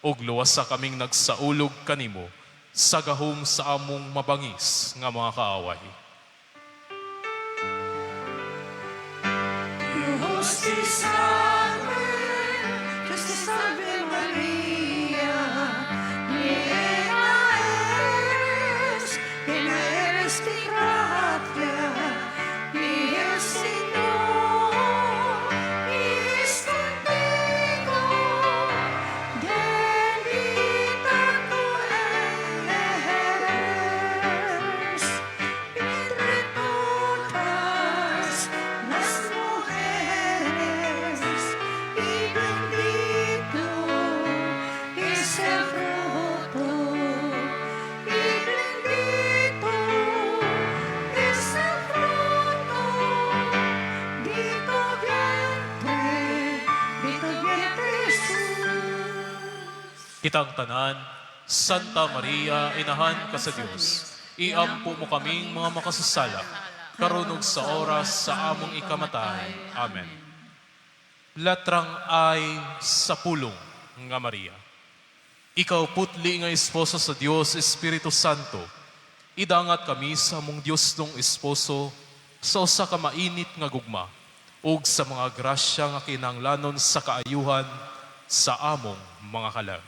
Speaker 1: ug luwasa kaming nagsaulog kanimo sa gahom sa among mabangis nga mga kaaway.
Speaker 2: Dios te salve, Dios te salve María,
Speaker 1: Kitang tanan, Santa Maria, inahan ka sa Dios, iampo mo kaming mga makasasala, karon ug sa oras sa among ikamatay. Amen. Letrang I sa pulong nga Maria. Ikaw putli nga esposo sa Dios Espiritu Santo, idangat kami sa among Dios nung esposo sa usa ka mainit nga gugma ug sa mga grasya nga kinahanglanon sa kaayuhan sa among mga kalag.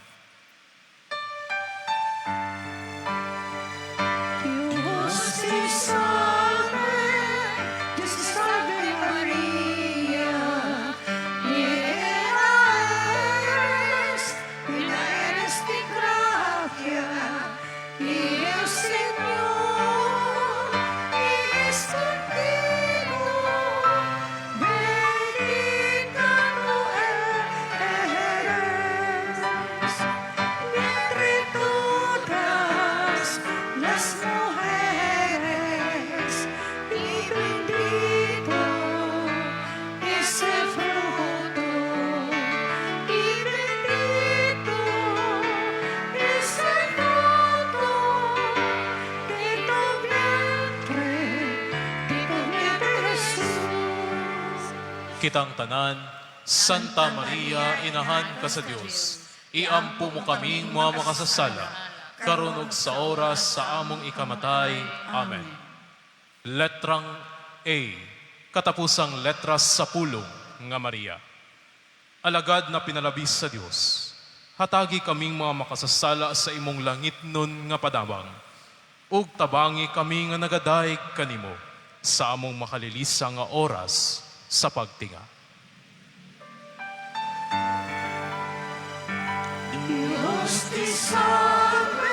Speaker 2: Dios te salve, Dios te salve María, llena eres de gracia, y el Señor es contigo, bendita tú eres entre todas las mujeres, y bendito es el fruto, y bendito es el fruto de tu vientre, de tu vientre Jesús.
Speaker 1: Kitang tanan, Santa Maria, inahan ka sa Dios, iampo mo kaming mga makasasala, karon ug sa oras sa among ikamatay. Amen. Letrang A, katapusang letra sa pulong nga Maria. Alagad na pinalabis sa Dios, hatagi kaming mga makasasala sa imong langit nun nga padabang, ug tabangi kami nga nagadayeg kanimo sa among makalilisa nga oras sa pagtinga.
Speaker 2: Dios te salve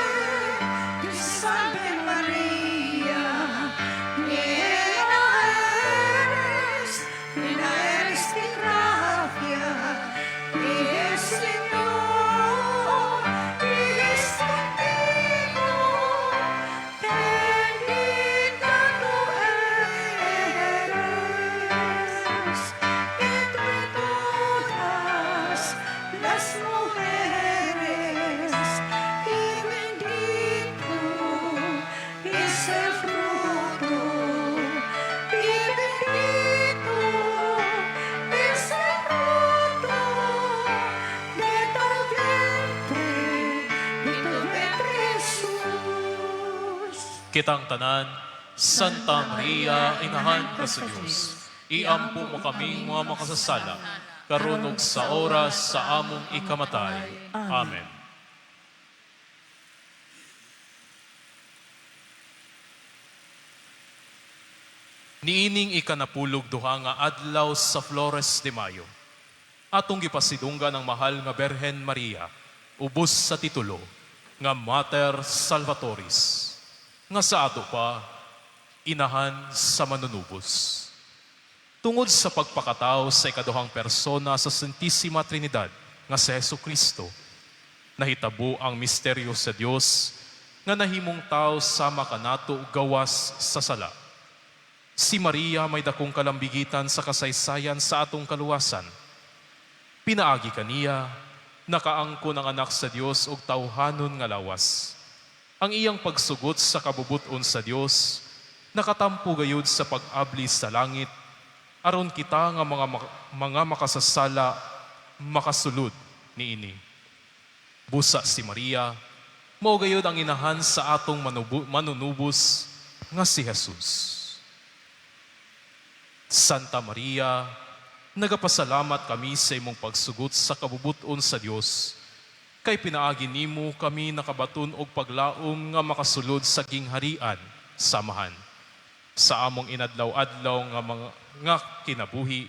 Speaker 2: María, llena eres de gracia, y el Señor es contigo, bendita tú eres entre todas las mujeres, y bendito es el fruto, y bendito es el fruto de tu vientre, de tu vientre Jesús.
Speaker 1: Kitang tanan, Santa Maria, inahan ka sa Dios, iampo mo kaming mga makasasala, karon ug sa oras sa among ikamatay. Amen. Niining ikanapulog duha nga adlaw sa Flores de Mayo, atong gipasidunggan ang mahal nga Berhen Maria, ubos sa titulo nga Mater Salvatoris, nga sa ato pa, inahan sa manunubos. Tungod sa pagpakatao sa ikaduhang persona sa Santissima Trinidad nga si Hesu Kristo, nahitabo ang misteryo sa Dios nga nahimong tao sama kanato gawas sa sala. Si Maria may dakong kalambigitan sa kasaysayan sa atong kaluwasan. Pinaagi kaniya, nakaangkon ang anak sa Dios og tawhanon nga lawas. Ang iyang pagsugot sa kabubuton sa Dios, nakatampo gayud sa pag-abli sa langit, aron kita nga mga makasasala makasulod niini. Busa si Maria, mao gayud ang inahan sa atong manunubos nga si Jesus. Santa Maria, nagapasalamat kami sa imong pagsugot sa kabubuton sa Dios. Kay pinaagi nimo kami nakabaton og paglaom nga makasulod sa gingharian sa Amahan. Sa among inadlaw-adlaw nga mga nga kinabuhi,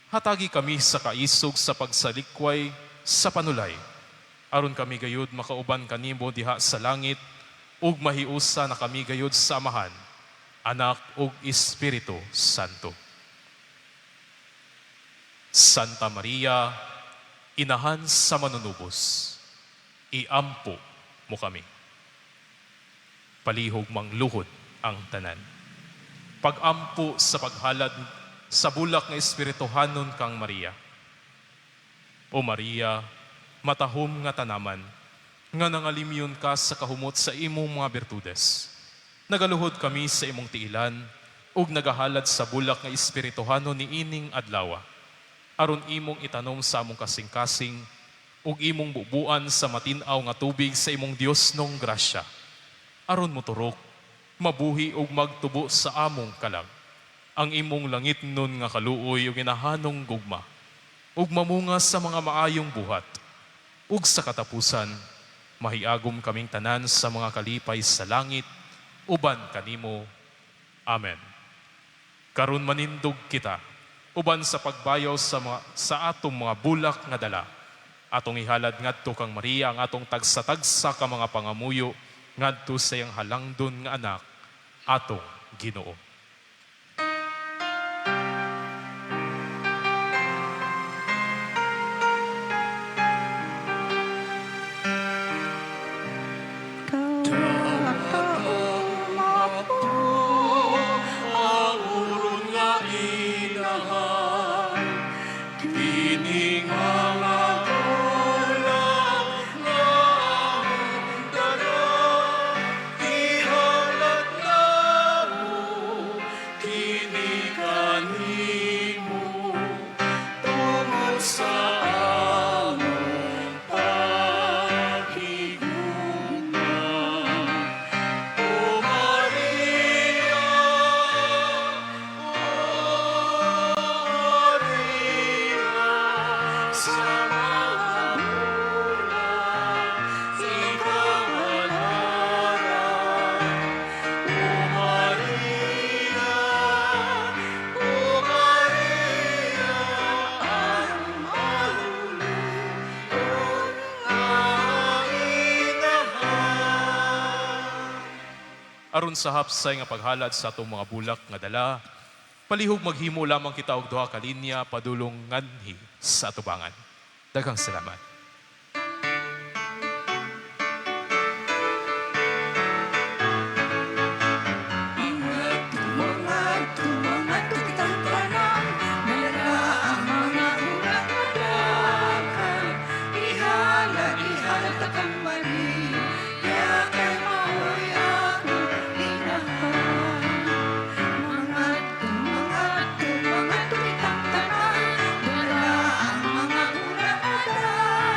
Speaker 1: hatagi kami sa kaisog sa pagsalikway sa panulay. Aron kami gayud makauban kanimo diha sa langit ug mahiusa na kami gayud sa Amahan, Anak ug Espiritu Santo. Santa Maria, inahan sa manunubos, iampo mo kami. Palihog mangluhod ang tanan. Pagampo sa paghalad sa bulak nga espirituhanon kang Maria. O Maria, matahom nga tanaman, Nga nangalimyon ka sa kahumot sa imong mga birtudes. Nagaluhod kami sa imong tiilan ug nagahalad sa bulak nga espirituhanon niining adlawa. Aron imong itanom sa among kasing-kasing ug imong bubuan sa matin-aw nga tubig sa imong Diosnong grasya. Aron moturok, mabuhi ug magtubo sa among kalag ang imong langitnon nga kaluoy ug inahanong gugma ug mamunga sa mga maayong buhat ug sa katapusan mahiagom kaming tanan sa mga kalipay sa langit uban kanimo. Amen. Karon manindog kita uban sa pagbayaw sa atong mga bulak nga dala. Atong ihalad ngadto kang Maria ang atong tagsa-tagsa ka mga pangamuyo ngadto sa iyang halangdon nga anak, atong Ginoo.
Speaker 5: Ang nga inahan, kini nga bulak nga among dala, ihalad namo, kini kanimo, tungod sa among paghigugma. O Maria, O Maria, sa mga bulak, ikaw halaran. O Maria, O Maria, ang malulong nga inahan.
Speaker 1: Aron sa hapsay nga paghalad sa atong mga bulak nga dala, palihog maghimo lamang kita og duha ka linya padulong nganhi sa atubangan. Daghang salamat.
Speaker 2: Mga kitang tanan, dala ang mga bulak nga dakal. Ihalad, ihalad ta kang Maria, kay mao'y akong inahan. Mga kitang tanan, dala ang mga bulak nga dakal.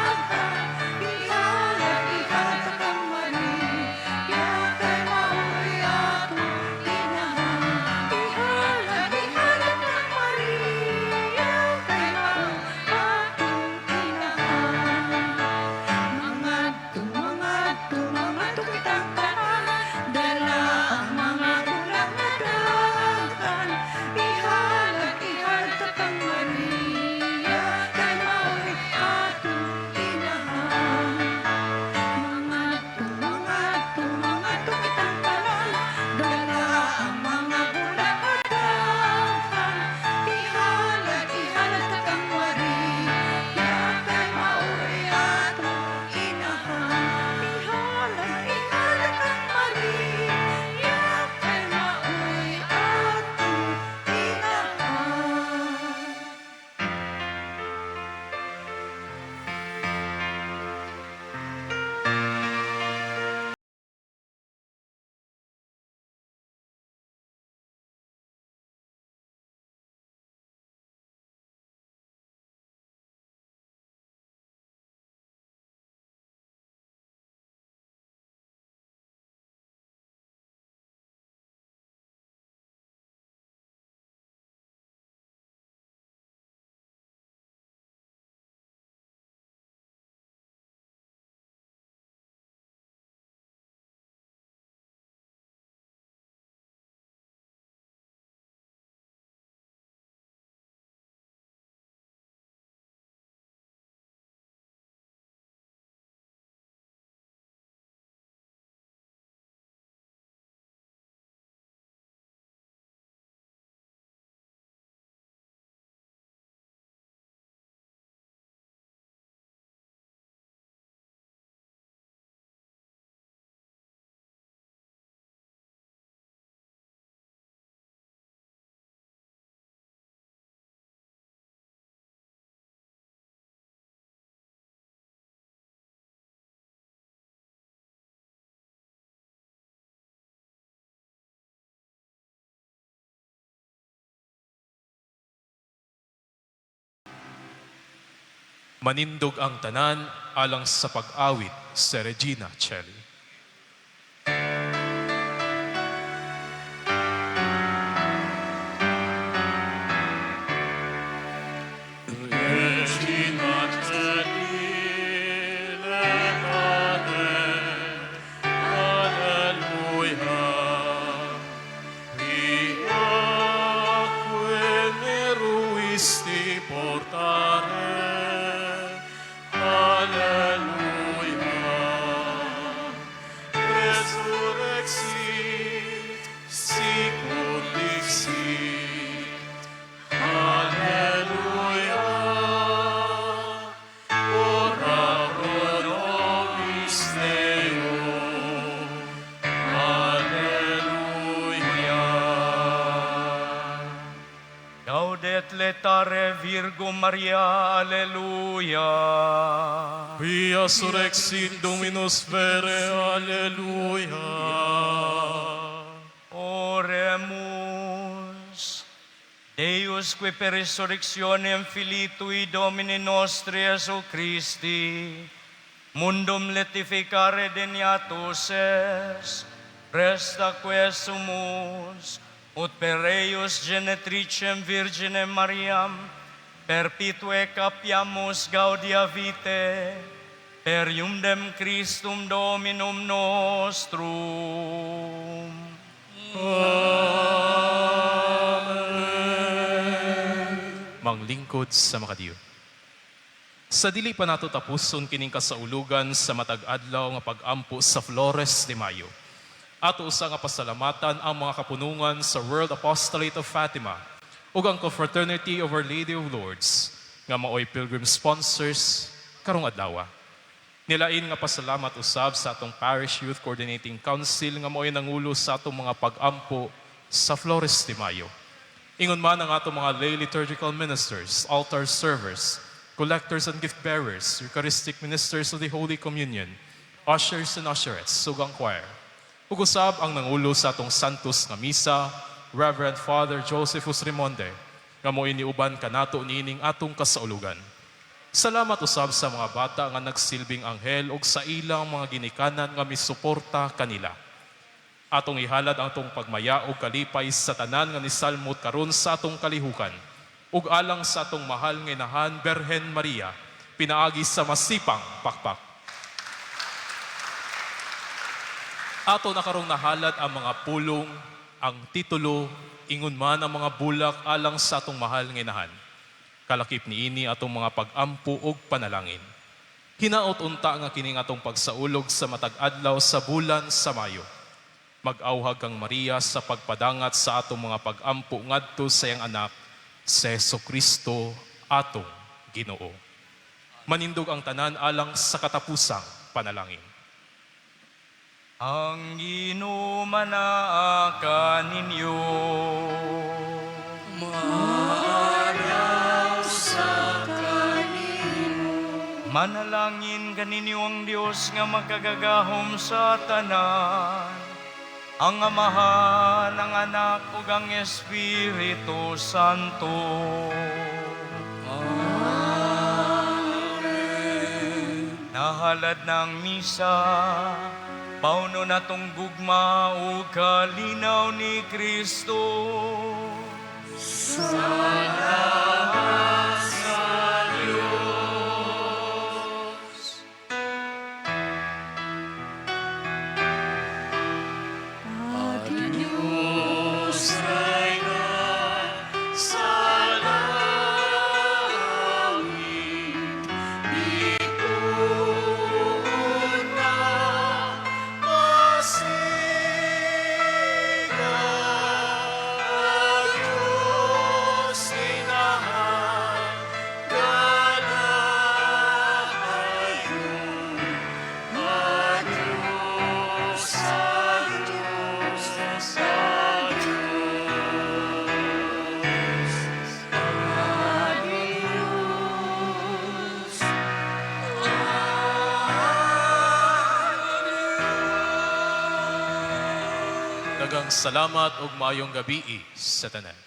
Speaker 1: Manindog ang tanan alang sa pag-awit sa Regina Coeli. Regina Coeli, laetare, Alleluia. Quia meruisti portare, Alleluia. Resurrexit, sicut dixit, Alleluia. Ora pro nobis Deum. Alleluia.
Speaker 4: Gaudet laetare Virgo Maria, Alleluia.
Speaker 1: Quia surrexit Dominus vere, Alleluia.
Speaker 4: Oremus. Deus, qui per resurrectionem Filii Tui Domini nostri Iesu Christi, mundum laetificare dignatus es, presta quae sumus, ut per eius genetricem Virginem Mariam, perpetue capiamus gaudia vitae, per iumdem Christum Dominum nostrum.
Speaker 1: Amen. Manglingkod sa makadiyo. Sa dili pa nato tapuson kining kasaulugan sa matag adlaw nga pag-ampo sa Flores de Mayo. Ato usa nga pasalamatan ang mga kapunungan sa World Apostolate of Fatima ug ang Confraternity of Our Lady of Lourdes nga maoy pilgrim sponsors karong adlaw. Nilain nga pasalamat usab sa atong Parish Youth Coordinating Council nga maoy nangulo sa atong mga pag-ampo sa Flores de Mayo. Ingon man ang atong mga lay liturgical ministers, altar servers, collectors and gift bearers, Eucharistic ministers of the Holy Communion, ushers and usherettes, ug ang choir. Ug usab ang nangulo sa atong Santos nga Misa, Reverend Father Josephus Rimonde, nga mo'y niuban kanato niining atong kasaulugan. Salamat usab sa mga bata nga nagsilbing anghel ug sa ilang mga ginikanan nga misuporta kanila. Atong ihalad ang atong pagmaya ug kalipay sa tanan nga nisalmot karon sa atong kalihukan ug alang sa atong mahal nga inahan Berhen Maria, pinaagi sa masipang pakpak. Ato na karong nahalad ang mga pulong, ang titulo, ingon man ang mga bulak alang sa atong mahal nga inahan. Kalakip niini atong mga pag-ampo ug panalangin. Hinaot unta nga kining atong pagsaulog sa matag adlaw sa bulan sa Mayo. Mag-awhag kang Maria sa pagpadangat sa atong mga pag-ampo ngadto sa iyang anak, sa Hesus Kristo atong Ginoo. Manindog ang tanan alang sa katapusang panalangin.
Speaker 4: Ang Ginoo manaa kaninyo.
Speaker 2: Maaraw sa kanimo.
Speaker 4: Manalangin kaninyo ang Dios nga makagagahom sa tanan, ang Amahan, ang Anak ug ang Espiritu Santo. Amen. Nahalad ng misa, pauno natong gugma ug kalinaw ni Kristo.
Speaker 2: Salamat sa Diyos. Adios, Reina, sa langit, bituon na masiga. Adios, inahan, galahayo. Adios, adios, adios. Adios.
Speaker 1: Daghang salamat ug maayong gabii sa tanan.